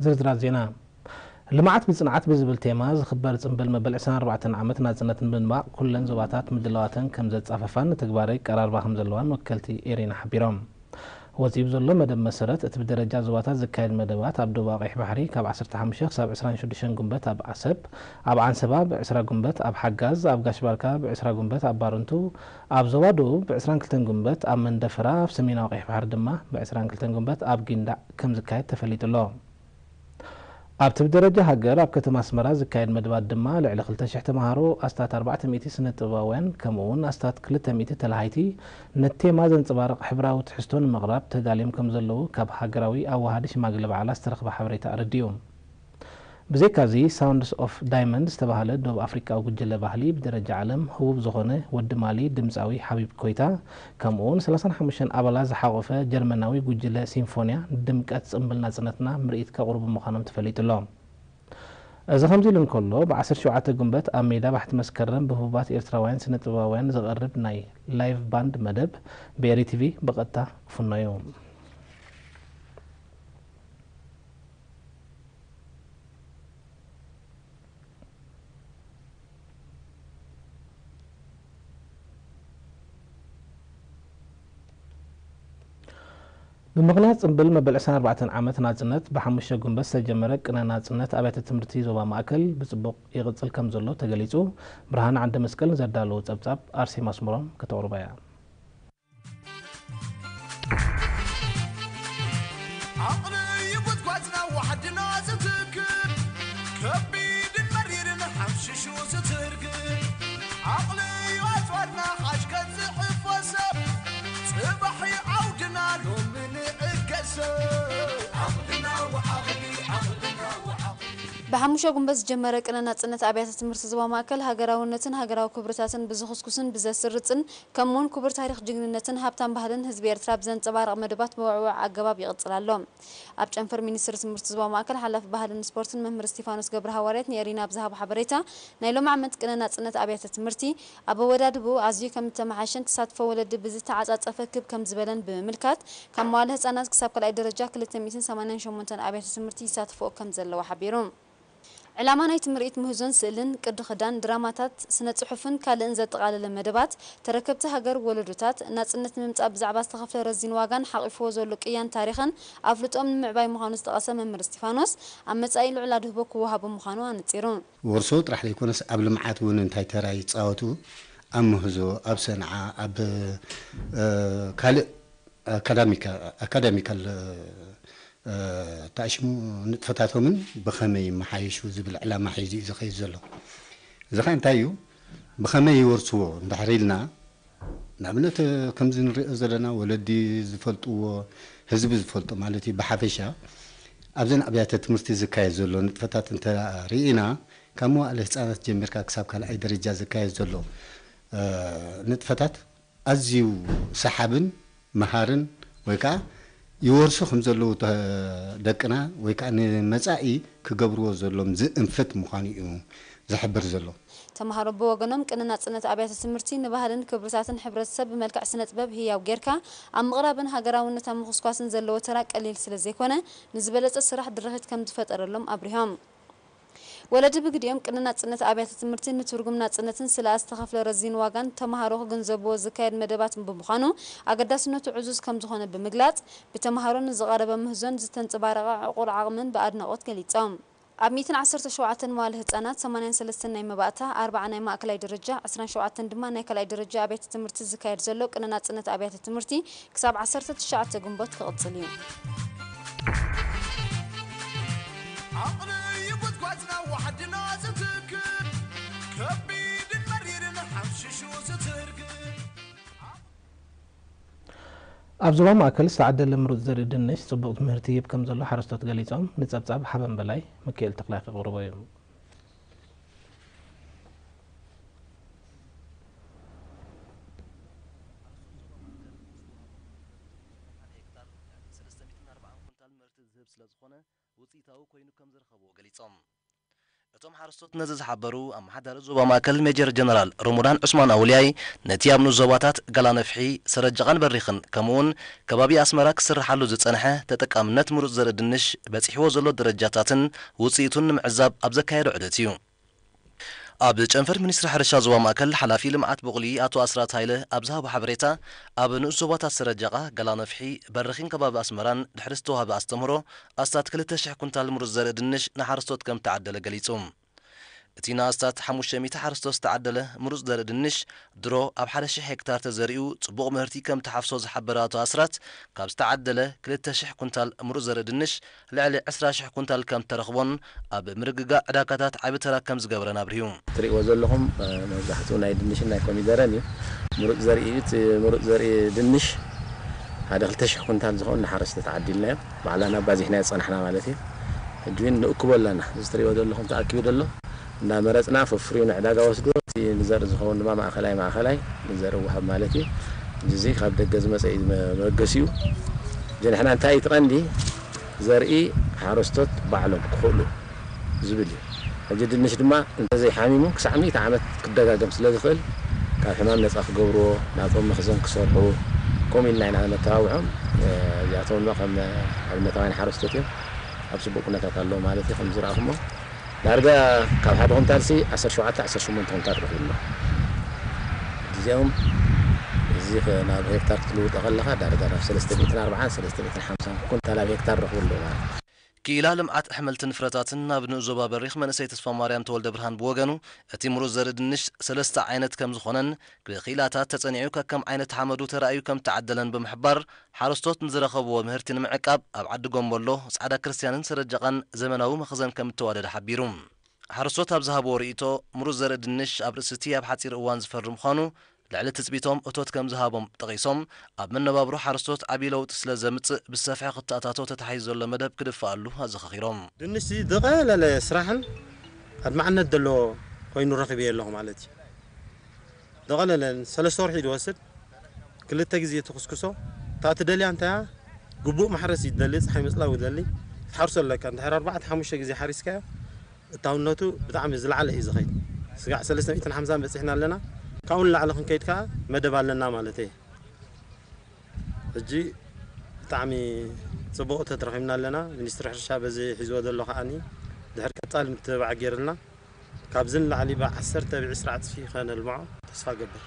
ዝርዝራት ዜና። ልምዓት ብጽንዓት ብዝብል ቴማ ዝኽበር ጽምብል መበል ዕስራን ኣርባዕተን ዓመት ናጽነት ንምድማቕ ኩለን ዞባታት ምድላዋተን ከም ዘጻፈፋን ንተግባራዊ ቀራርባ ከም ዘለዋን ወከልቲ ኤሪና ሓቢሮም። ወጺኡ ብዘሎ መደብ መሰረት፣ እቲ ብደረጃ ዞባታት ዝካየድ መደባት ኣብ ዶብ ቀይሕ ባሕሪ ካብ ዓሰርተ ሓሙሽተ ክሳብ ዕስራን ሽዱሽተን ጉንበት ኣብ ዓሰብ፣ ኣብ ዓንሰባ ብዕስራ ጉንበት ኣብ ሓጋዝ፣ ኣብ ጋሽ ባርካ ብዕስራ ጉንበት ኣብ ባረንቱ፣ ኣብ ዞባ ደቡብ ብዕስራን ክልተን ጉንበት ኣብ መንደፈራ፣ ኣብ ሰሜናዊ ቀይሕ ባሕሪ ድማ ብዕስራን ክልተን ጉንበት ኣብ ጊንዳዕ ከም ዝካየድ ተፈሊጡ ኣሎ። ኣብቲ ብደረጃ ሃገር ኣብ ከተማ ኣስመራ ዝካየድ መደባት ድማ ልዕሊ ክልተ ሽሕ ተምሃሮ፣ ኣስታት ኣርባዕተ ሚእቲ ስነ ጥበባውያን ከምኡ እውን ኣስታት ክልተ ሚእቲ ተላሃይቲ ነቲ ቴማ ዘንጸባርቕ ሕብራዊ ትሕዝቶ ንምቕራብ ተዳልዮም ከም ዘለዉ ካብ ሃገራዊ ኣዋሃዲ ሽማግለ በዓላት ዝተረኽበ ሓበሬታ ኣረዲኡ። ብዘይካዚ ሳውንድስ ኦፍ ዳይመንድ ዝተባህለ ደቡብ ኣፍሪቃዊ ጉጅለ ባህሊ ብደረጃ ዓለም ህቡብ ዝኾነ ወዲ ማሊ ድምጻዊ ሓቢብ ኮይታ ከምኡ እውን ሰላሳን ሓሙሽተን ኣባላት ዝሓቖፈ ጀርመናዊ ጉጅለ ሲምፎንያ ድምቀት ጽምብል ናጽነትና ምርኢት ከቕርቡ ምዃኖም ተፈሊጡ ኣሎ። እዚ ከምዚ ኢሉ እንከሎ፣ ብ ዓሰርተ ሸውዓተ ጉንበት ኣብ ሜዳ ባሕቲ መስከረም ብህቡባት ኤርትራውያን ስነ ጥበባውያን ዝቐርብ ናይ ላይቭ ባንድ መደብ ብኤሪ ቲቪ ብቐጥታ ክፍኖ እዩ። ብምኽንያት ጽምብል መበል ዕስራን ኣርባዕተን ዓመት ናጽነት ብሓሙሽተ ጉንበት ዝተጀመረ ቅነ ናጽነት ኣብያተ ትምህርቲ ዞባ ማእከል ብጽቡቕ ይቕጽል ከም ዘሎ ተገሊጹ። ብርሃን ዓንደ መስቀል ንዘዳለዎ ጸብጻብ ኣርሴማ ኣስመሮም ከተቕርቦ እያ። ዓቕሊ ይጉድጓድና ዋሕድና ዝትክእ፣ ከቢድን መሪርን ሓምሽሹ ዝትርግእ። ዓቕሊ ኣጽዋርና ሓሽ ከዝሕፈ ሰብ፣ ጽባሕ ዓውድና ሎሚ ንዕገሰ። ዓቕልና ወዓቕሊ፣ ዓቕልና ወዓቕሊ። ብሓሙሽተ ጉንበት ዝጀመረ ቅነ ናጽነት ኣብያተ ትምህርቲ ዞባ ማእከል ሃገራውነትን ሃገራዊ ክብርታትን ብዝኹስኩስን ብዘስርጽን ከምኡውን ክቡር ታሪኽ ጅግንነትን ሃብታም ባህልን ህዝቢ ኤርትራ ብዘንጸባርቕ መደባት ብውዕዉዕ ኣገባብ ይቕጽል ኣሎ። ኣብ ጨንፈር ሚኒስትሪ ትምህርቲ ዞባ ማእከል ሓላፊ ባህልን ስፖርትን መምህር እስቲፋኖስ ገብረሃዋርያት ንኤሪና ኣብ ዝሃቦ ሓበሬታ፣ ናይ ሎሚ ዓመት ቅነ ናጽነት ኣብያተ ትምህርቲ ኣብ ኣወዳድብኡ ኣዝዩ ከም እተመሓየሸን ተሳትፎ ወለዲ ብዝተዓጻጸፈ ክብ ከም ዝበለን ብምምልካት፣ ካብ መዋለ ህጻናት ክሳብ ካልኣይ ደረጃ ክልተ ሚእትን ሰማንያን ሸሞንተን ኣብያተ ትምህርቲ ይሳተፍኦ ከም ዘለዋ ሓቢሩ። ዕላማ ናይቲ ምርኢት ምህዞን ስእልን፣ ቅዲ ክዳን፣ ድራማታት፣ ስነ ጽሑፍን ካልእን ዘጠቓለለ መደባት፣ ተረከብቲ ሃገር ወለዶታት፣ ናጽነት ንምምጻእ ብዛዕባ ዝተኸፍለ ረዚን ዋጋን ሓቒፍዎ ዘሎ ቅያን ታሪኽን ኣፍልጦኦም ንምዕባይ ምዃኑ ዝጠቐሰ መምህር እስቲፋኖስ፣ ኣብ መጻኢ ልዑል ኣድህቦ ክወሃቦ ምዃኑ ኣነጺሩ። ወርሶ ጥራሕ ዘይኮነስ ኣብ ልምዓት እውን እንታይ ተራ ይጻወቱ፣ ኣብ ምህዞ፣ ኣብ ሰንዓ፣ ኣብ፣ እ፣ ካልእ ኣካዳሚካ-፣ ኣካዳሚካል፣ እ፣ ተኣሽሙ ንጥፈታቶምን ብኸመይ ይመሓየሹ ዝብል ዕላማ ሒዙ እዩ ዝኸይድ ዘሎ። እዚ ኸኣ እንታይ እዩ? ብኸመይ ይወርስዎ እንድሕር ኢልና፣ ንኣብነት፣ ከምዚ ንሪኦ ዘለና ወለዲ ዝፈልጥዎ፣ ህዝቢ ዝፈልጦ ማለት እዩ፣ ብሓፈሻ ኣብዘን ኣብያተ ትምህርቲ ዝካየድ ዘሎ ንጥፈታት እንተ ርኢና፣ ካብ መዋእለ ህጻናት ጀሚርካ ክሳብ ካልኣይ ደረጃ ዝካየድ ዘሎ፣ እ፣ ንጥፈታት ኣዝዩ ሰሓብን መሃርን ወይ ከኣ ይወርሱ ከም ዘለዉ ተ-፣ ደቅና ወይ ከኣ ንመጻኢ ክገብርዎ ዘሎም ዝእንፍት ምዃኑ እዩ ዝሕብር ዘሎ። ተምሃሮ ብወገኖም፣ ቅነ ናጽነት ኣብያተ ትምህርቲ ንባህልን ክብርታትን ሕብረተሰብ ብመልክዕ ስነ ጥበብ ህያው ጌርካ ኣብ ምቕራብን ሃገራውነት ኣብ ምኹስኳስን ዘለዎ ተራ ቀሊል ስለ ዘይኮነ፣ ንዝበለጸ ስራሕ ድርኺት ከም ዝፈጠረሎም ኣብሪሆም። ወለዲ ብግዲኦም፣ ቅነ ናጽነት ኣብያተ ትምህርቲ ንትርጉም ናጽነትን ስለ ዝተኸፍለ ረዚን ዋጋን ተምሃሮ ክግንዘብዎ ዝካየድ መደባት ብምዃኑ፣ ኣገዳስነቱ ዕዙዝ ከም ዝኾነ ብምግላጽ፣ ብተምሃሮ ንዝቐረበ ምህዞን ዝተንጸባረቐ ዕቑር ዓቕምን ብኣድናቖት ገሊጾም። ኣብ ሚእትን ዓሰርተ ሸውዓተን መዋለ ህጻናት፣ ሰማንያን ሰለስተን ናይ መባእታ፣ ኣርብዓ ናይ ማእከላይ ደረጃ፣ ዕስራን ሸውዓተን ድማ ናይ ካልኣይ ደረጃ ኣብያተ ትምህርቲ ዝካየድ ዘሎ ቅነ ናጽነት ኣብያተ ትምህርቲ ክሳብ ዓሰርተ ትሽዓተ ግንቦት ክቕጽል እዩ። ዓቕሊ ይጉድጓድና ዋሕድና ዝትክእ፣ ከቢድን መሪርን ሓምሽሹ ዝትርግእ። ኣብ ዞባ ማእከል ዝተዓደለ ምሩጽ ዘርኢ ድንሽ ጽቡቕ ምህርቲ ይህብ ከም ዘሎ ሓረስቶት ገሊጾም። ንጸብጻብ ሓበን በላይ፣ ሚካኤል ተኽላይ ከቕርቦ እዩ። ሰለስተ ሚእትን ኣርባዓን ኩንታል ምህርቲ ዝህብ ስለ ዝኾነ፣ ውጽኢታዊ ኮይኑ ከም ዝረኸብዎ ገሊጾም። እቶም ሓረስቶት ነዚ ዝሓበሩ ኣመሓዳሪ ዞባ ማእከል ሜጀር ጀነራል ሮሞዳን ዑስማን ኣውልያይ፣ ነቲ ኣብ ንኡስ ዞባታት ገላነፍሒ፣ ሰረጃቓን በሪኽን ከምኡውን ከባቢ ኣስመራ ክስርሓሉ ዝጸንሐ ተጠቃምነት ምሩጽ ዘርኢ ድንሽ በጺሕዎ ዘሎ ደረጃታትን ውጽኢቱን ንምዕዛብ ኣብ ዘካየዶ ዑደት እዩ። ኣብ ጨንፈር ሚኒስትሪ ሕርሻ ዞባ ማእከል ሓላፊ ልምዓት ቡቕሊ ኣቶ ኣስራት ሃይለ ኣብ ዝሃቦ ሓበሬታ፣ ኣብ ንኡስ ዞባታት ሰረጃቓ፣ ገላነፍሒ፣ በሪኽን ከባቢ ኣስመራን ድሕሪ ዝተዋህበ ኣስተምህሮ ኣስታት ክልተ ሽሕ ኩንታል ምሩጽ ዘርኢ ድንሽ ንሓረስቶት ከም ተዓደለ ገሊጹ። እቲ ንኣስታት ሓሙሽተ ሚእቲ ሓረስቶት ዝተዓደለ ምሩጽ ዘርኢ ድንሽ ድሮ ኣብ ሓደ ሽሕ ሄክታር ተዘሪኡ ጽቡቕ ምህርቲ ከም ተሓፍሶ ዝሓበረ ኣቶ ኣስራት፣ ካብ ዝተዓደለ ክልተ ሽሕ ኩንታል ምሩጽ ዘርኢ ድንሽ ልዕሊ ዕስራ ሽሕ ኩንታል ከም እተረኽቦን ኣብ ምርግጋእ ዕዳጋታት ዓቢ ተራ ከም ዝገበረን ኣብሪሁ። ትርእይዎ ዘለኹም፣ እ፣ መብዛሕትኡ ናይ ድንሽን ናይ ኮሚደረን እዩ። ምሩጽ ዘርኢ እዩ። እቲ ምሩጽ ዘርኢ ድንሽ ሓደ ክልተ ሽሕ ኩንታል ዝኸውን ንሓረስቶት ተዓዲልናዮ። ባዕላና ኣባዚሕናዮ ዝጸናሕና ማለት እዩ። ሕጂ እውን ንእክቦ ኣለና። እዚ ትርእይዎ ዘለኹም ተኣኪቡ ዘሎ እናመረጽና፣ ፍፍርዩ ንዕዳጋ ወስዶ፣ እቲ ንዘርኢ ዝኸውን ድማ ማእኸላይ ማእኸላይ ንዘርኢ ወሃብ ማለት እዩ። እዚ ካብ ደገ ዝመጸ እዩ መበገሲኡ። እዚ ንሕና እንታይ እዩ እቲ ቀንዲ? ዘርኢ ሓረስቶት ባዕሎም ክኽእሉ ዝብል እዩ። ሕጂ ድንሽ ድማ እንተዘይሓሚሙ ክሳዕ ሚእቲ ዓመት ክደጋገም ስለ ዝኽእል፣ ካብ ሕማም ነጻ ክገብርዎ፣ ናቶም መኽዘን ክሰርሑ፣ ከምኡ ኢልና ኢና ነተባብዖም። እ፣ እዚኣቶም ድማ ከም ኣብነታውያን ሓረስቶት እዮም። ኣብ ጽቡቕ ኩነታት ኣለዉ ማለት እዩ። ከም ዝረኣኹሞ ዳርጋ ካብ ሓደ ኩንታል ሲ ዓሰርተ ሸውዓተ ዓሰርተ ሸሞንተ ኩንታል ረኺቡ ኣሎ። እዚኦም እዚ ኸ-፣ ናብ ሄክታር ክትልውጦ ከለኻ ዳርጋ ናብ ሰለስተ ሚእትን ኣርባዓን ሰለስተ ሚእትን ሓምሳን ኩንታል ኣብ ሄክታር ረኺቡ ኣሎ ማለት እዩ። ክኢላ ልምዓት ኣሕምልትን ፍረታትን ኣብ ንኡስ ዞባ በሪኽ መንእሰይ ተስፋማርያም ተወልደብርሃን ብወገኑ፣ እቲ ምሩጽ ዘርኢ ድንሽ ሰለስተ ዓይነት ከም ዝኾነን ብክኢላታት ተጸኒዑ ከከም ዓይነት ሓመዱ ተራእዩ ከም ተዓደለን ብምሕባር፣ ሓረስቶት ንዝረኸብዎ ምህርቲ ንምዕቃብ ኣብ ዓዲ ጎምቦሎ፣ ጻዕዳ ክርስትያንን ሰረጃቓን ዘመናዊ መኽዘን ከም እተዋደደ ሓቢሩ። ሓረስቶት ኣብ ዝሃብዎ ርእይቶ፣ ምሩጽ ዘርኢ ድንሽ ኣብ ርእሲ እቲ ኣብ ሓጺር እዋን ዝፈሪ ምዃኑ፣ ልዕሊ ትጽቢቶም እቶት ከም ዝሃቦም ጠቒሶም፣ ኣብ መነባብሮ ሓረስቶት ዓቢ ለውጢ ስለ ዘምጽእ ብሰፍሒ ክተኣታቶ ተታሒዙ ዘሎ መደብ ክድፈኣሉ ኣዘኻኺሮም። ድንሽ ዝቐለለ ስራሕን ኣድማዕነት ዘለዎ ኮይኑ ረኺበዮ ኣለኹ ማለት እዩ። ዝቐለለ ሰለስተ ወርሒ እዩ ዝወስድ። ክልተ ግዜ ትኹስኩሶ። እታ ትደልያ እንታይ እያ? ግቡእ ማሕረስ እዩ ዝደሊ፣ ጸሓይ ምጽላው ይደሊ። ክትሓርሶ ኣለካ። እንድሕር ኣርባዕተ ሓሙሽተ ግዜ ሓሪስካዮ፣ እታውነቱ ብጣዕሚ ዝለዓለ እዩ ዝኸይድ። ስጋዕ ሰለስተ ሚእትን ሓምሳን በጺሕና ኣለና። ካብኡ ንላዕሊ ክንከይድ ከኣ መደብ ኣለና ማለት እየ። ሕጂ ብጣዕሚ ጽቡቕ እቶት ረኺብና ኣለና። ሚኒስትሪ ሕርሻ በዚ ሒዝዎ ዘሎ ከኣኒ ድሕሪ ቀጻሊ ምትብባዕ ገይርልና ካብዚ ንላዕሊ ብዓሰርተ ብዕስራ ዕጽፊ ከነልምዖ ተስፋ እገብር።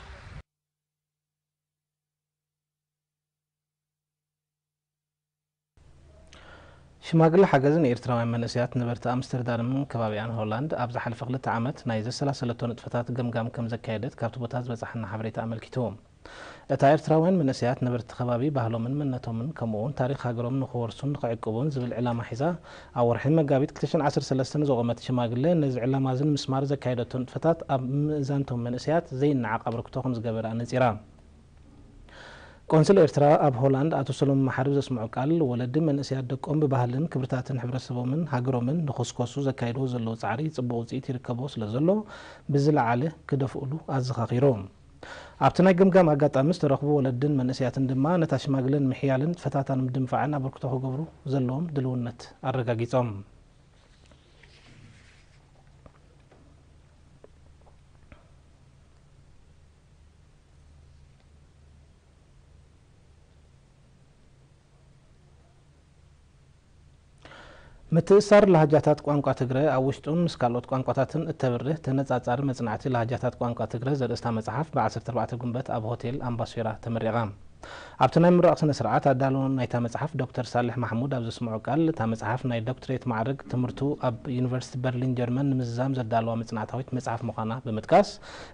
ሽማግለ ሓገዝ ንኤርትራውያን መንእሰያት ነበርቲ ኣምስተርዳምን ከባቢኣን ሆላንድ ኣብ ዝሓለፈ ክልተ ዓመት ናይ ዘሰላሰለቶ ንጥፈታት ገምጋም ከም ዘካየደት ካብቲ ቦታ ዝበጻሓና ሓበሬታ ኣመልኪቱ። እታ ኤርትራውያን መንእሰያት ነበርቲ ከባቢ ባህሎምን መንነቶምን ከምኡ እውን ታሪኽ ሃገሮም ንኽወርሱን ንኽዕቅቡን ዝብል ዕላማ ሒዛ ኣብ ወርሒ መጋቢት ክልተ ሽሕን ዓሰርተ ሰለስተን ዘቖመት ሽማግለ ነዚ ዕላማ እዚ ንምስማር ዘካየደቶ ንጥፈታት ኣብ ምእዛንቶም መንእሰያት ዘይነዓቕ ኣበርክቶ ከም ዝገበረ ኣነጺራ። ቆንስል ኤርትራ ኣብ ሆላንድ ኣቶ ሰሎሞን መሓሪ ብዘስምዖ ቃል፣ ወለዲ መንእሰያት ደቆም ብባህልን ክብርታትን ሕብረተሰቦምን ሃገሮምን ንኽስኮሱ ዘካይድዎ ዘለዉ ጻዕሪ ጽቡቕ ውጽኢት ይርከቦ ስለ ዘሎ፣ ብዝለዓለ ክደፍኡሉ ኣዘኻኺሩ። ኣብቲ ናይ ገምጋም ኣጋጣሚ ዝተረኽቡ ወለድን መንእሰያትን ድማ ነታ ሽማግለ ንምሕያልን ንጥፈታታ ንምድንፋዕን ኣበርክቶ ክገብሩ ዘለዎም ድልውነት ኣረጋጊጾም። ምትእስሳር ላህጃታት ቋንቋ ትግረ ኣብ ውሽጡን ምስ ካልኦት ቋንቋታትን እተብርህ ተነጻጻሪ መጽናዕቲ ላህጃታት ቋንቋ ትግረ ዘርእስታ መጽሓፍ ብ ዓሰርተ ኣርባዕተ ጉንበት ኣብ ሆቴል ኣምባስፌራ ተመሪቓ። ኣብቲ ናይ ምርቓ ስነ ስርዓት ኣዳሎ ናይታ መጽሓፍ ዶክተር ሳልሕ ማሕሙድ ኣብ ዘስምዖ ቃል፣ እታ መጽሓፍ ናይ ዶክትሬት ማዕርግ ትምህርቱ ኣብ ዩኒቨርሲቲ በርሊን ጀርመን ንምዝዛም ዘዳለዋ መጽናዕታዊት መጽሓፍ ምዃና ብምጥቃስ፣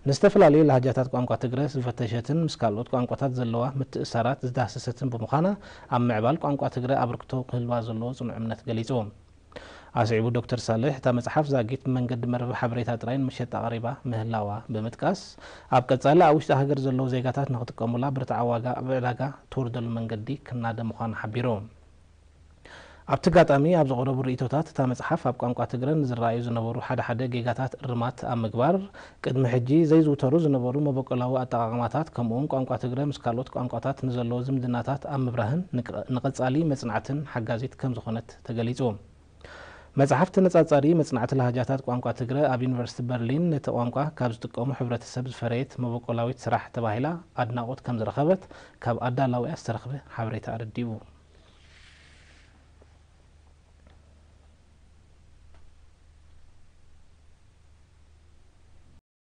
ንዝተፈላለዩ ላህጃታት ቋንቋ ትግረ ዝፈተሸትን ምስ ካልኦት ቋንቋታት ዘለዋ ምትእስሳራት ዝዳህሰሰትን ብምዃና፣ ኣብ ምዕባል ቋንቋ ትግረ ኣበርክቶ ክህልዋ ዘለዎ ጽኑዕ እምነት ገሊጹ። ኣስዒቡ ዶክተር ሳልሕ፣ እታ መጽሓፍ ዛጊት ብመንገዲ መርበብ ሓበሬታ ጥራይ ንመሸጣ ቀሪባ ምህላዋ ብምጥቃስ፣ ኣብ ቀጻሊ ኣብ ውሽጢ ሃገር ዘለዉ ዜጋታት ንኽጥቀሙላ ብርትዓዊ ዋጋ ኣብ ዕዳጋ ትወርደሉ መንገዲ ክናደ ምዃኑ ሓቢሩ። ኣብቲ ኣጋጣሚ ኣብ ዝቐረቡ ርእይቶታት፣ እታ መጽሓፍ ኣብ ቋንቋ ትግረ ንዝረኣዩ ዝነበሩ ሓደ ሓደ ጌጋታት እርማት ኣብ ምግባር፣ ቅድሚ ሕጂ ዘይዝውተሩ ዝነበሩ መበቆላዊ ኣጠቓቕማታት፣ ከምኡውን ቋንቋ ትግረ ምስ ካልኦት ቋንቋታት ንዘለዎ ዝምድናታት ኣብ ምብራህን ንቀ-፣ ንቐጻሊ መጽናዕትን ሓጋዚት ከም ዝኾነት ተገሊጹ። መጽሓፍ ተነጻጻሪ መጽናዕቲ ላህጃታት ቋንቋ ትግረ ኣብ ዩኒቨርሲቲ በርሊን ነቲ ቋንቋ ካብ ዝጥቀሙ ሕብረተሰብ ዝፈረየት መበቆላዊት ስራሕ ተባሂላ ኣድናቖት ከም ዝረኸበት ካብ ኣዳላዊኣ ዝተረኽበ ሓበሬታ ኣረዲኡ።